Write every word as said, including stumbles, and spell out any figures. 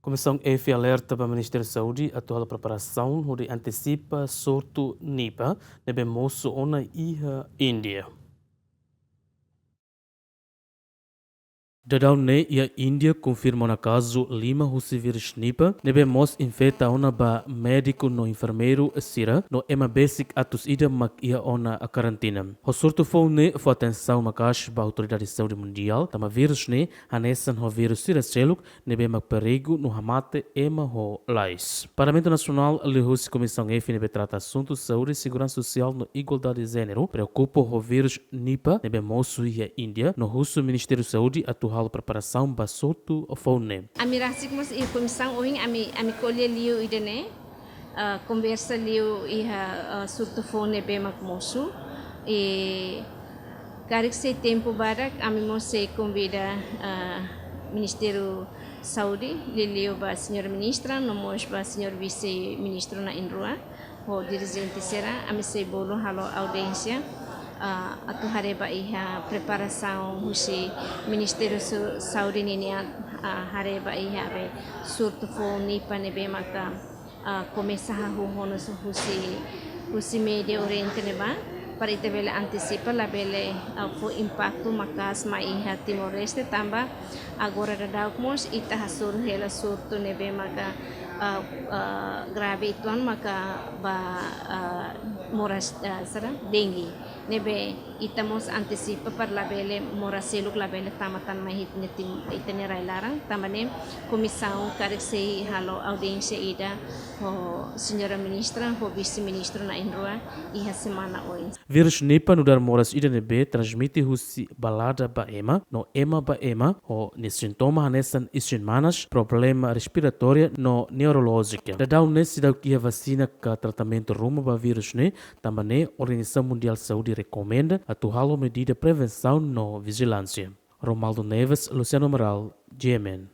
Komisaun F alerta ba Ministériu Saúde atu halo preparasaun hodi antesipa surtu Nipah ne'ebé mosu ona iha Índia. Daudaun ne'e iha Índia konfirma ona kazu lima husi vírus Nipah ne'ebé mós infeta ona ba médiku no enfermeiru sira no ema besik atus ida mak iha ona karantina. Ho surtu foun ne'e fó atensaun maka'as ba autoridade saúde mundiál tanba vírus ne'e hanesan ho vírus sira seluk ne'ebé mak perigu no hamate ema ho lais. Parlamentu Nasionál liuhusi Komisaun F ne'ebé trata asuntu saúde, seguransa sosiál no igualdade jéneru preokupa ho vírus Nipah ne'ebé mosu iha Índia no husu Ministériu Saúde atu halo preparasaun ba surtu foun ne'e. Ami rasik mós iha komisaun ohin ami, ami ko'alia liu ida-ne'e, ah, konversa liu iha, ah, surtu foun ne'ebé mak mosu. I karik sei tempu badak, ami mós sei konvida, ah, Ministériu Saúde, liuliu ba Señora Ministra, no mós ba Señór Vise-Ministru na'in-rua, ho dirijente sira, ami sei bolu halo audiénsia, ah, atu haree ba iha preparasaun husi Ministériu Su-, Saúde ninian, ah, haree ba iha be surtu foun Nipah ne'ebé maka ah, komesa hahú hono husi, husi Médiu Oriente ne'ebá, para ita bele antesipa labele, ah, fó impaktu maka'as mai iha Timor-Leste tanba agora daudauk mós ita hasoru hela surtu ne'ebé maka, ah, ah, grave uitoan maka ba, ah, moras, ah, sira dengue. Ne'ebé ita mós antesipa para labele moras seluk labele tama tan mai iha ita-nia tim-, ita-nia rai-laran, tanba ne'e komisaun karik sei halo audiénsia ida ho Señora Ministra, ho Vise-Ministru na'in-rua iha semana oin. Vírus Nipah nu'udar moras ida ne'ebé transmite husi balada ba ema, no ema ba ema, ho nia sintoma hanesan isin manas, problema respiratória no neurolójika. Daudaun ne'e seidauk iha vasina ka tratamentu ruma ba vírus ne'e, tanba ne'e Organizasaun Mundiál Saúde rekomenda atu halo medida prevensaun no vijilánsia. Romaldo Neves, Luciano Amaral, G M N.